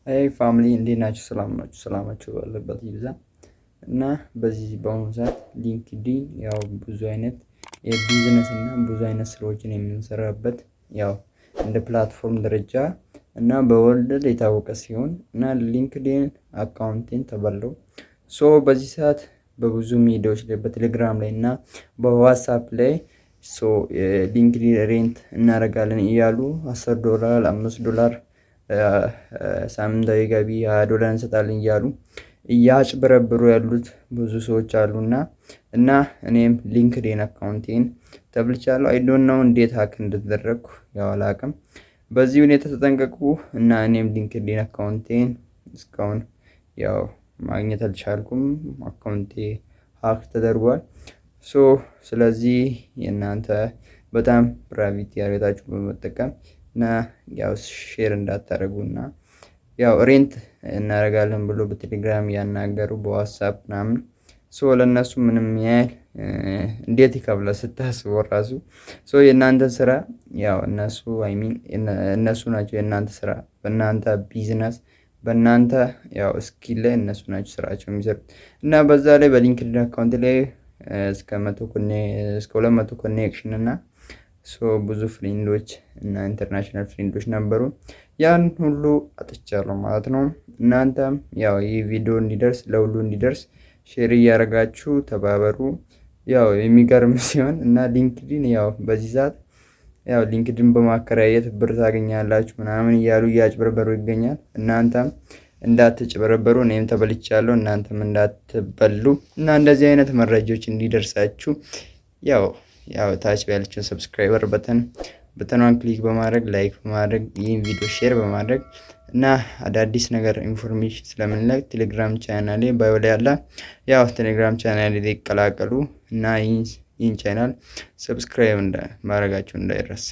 Hey family፣ እንዴት ናችሁ? ሰላም ናችሁ? ሰላማችሁ ባለበት ይብዛ። እና በዚህ በአሁኑ ሰዓት LinkedIn ያው ብዙ አይነት የቢዝነስ እና ብዙ አይነት ስራዎችን የምንሰራበት ያው እንደ platform ደረጃ እና በ world የታወቀ ሲሆን እና LinkedIn account ኤን ተበላው። So በዚህ ሰዓት በብዙ ሚዲያዎች ላይ፣ በቴሌግራም ላይ እና በ WhatsApp ላይ so LinkedIn rent እናደርጋለን እያሉ 10 ዶላር፣ 5 ዶላር ሳምንታዊ ገቢ፣ 20 ዶላር እንሰጣለን እያሉ እያጭበረበሩ ያሉት ብዙ ሰዎች አሉና እና እኔም LinkedIn account ኤን ተብልቻለሁ። I don't know እንዴት hack እንደተደረግኩ ያው አላውቅም። በዚህ ሁኔታ ተጠንቀቁ እና እኔም LinkedIn account ኤን እስካሁን ያው ማግኘት አልቻልኩም። Account ኤ hack ተደርጓል። So ስለዚህ የእናንተ በጣም private ያደረጋችሁ በመጠቀም እና ያው share እንዳታደርጉ እና ያው rent እናደርጋለን ብሎ በቴሌግራም እያናገሩ፣ በ WhatsApp ምናምን፣ so ለእነሱ ምንም ያህል እንዴት ይከፍላል ስታስበው ራሱ። So የእናንተ ስራ ያው እነሱ፣ I mean እነሱ ናቸው የእናንተ ስራ፣ በእናንተ ቢዝነስ፣ በእናንተ ያው skill ላይ እነሱ ናቸው ስራቸው የሚሰሩት። እና በዛ ላይ በ LinkedIn account ላይ እስከ 100፣ እስከ 200 connection እና so ብዙ friend ኦች እና international friend ኦች ነበሩ። ያን ሁሉ አጥቻለሁ ማለት ነው። እናንተም ያው ይህ ቪዲዮ እንዲደርስ፣ ለሁሉ እንዲደርስ share እያደረጋችሁ ተባበሩ። ያው የሚገርም ሲሆን እና LinkedIn ያው በዚህ ሰዓት ያው LinkedIn በማከራየት ብር ታገኛላችሁ ምናምን እያሉ እያጭበረበሩ ይገኛል። እናንተም እንዳትጭበረበሩ፣ እኔም ተበልቻለሁ፣ እናንተም እንዳትበሉ እና እንደዚህ አይነት መረጃዎች እንዲደርሳችሁ ያው ታች ያለችውን subscriber button ኗን click በማድረግ፣ like በማድረግ፣ ይህን ቪዲዮ share በማድረግ እና አዳዲስ ነገር information ስለምንለቅ ቴሌግራም channel ኤ bio ላይ አለ። ያው ቴሌግራም ቻናሌ ላይ ይቀላቀሉ እና ይህን channel subscribe ማድረጋችሁ እንዳይረሳ።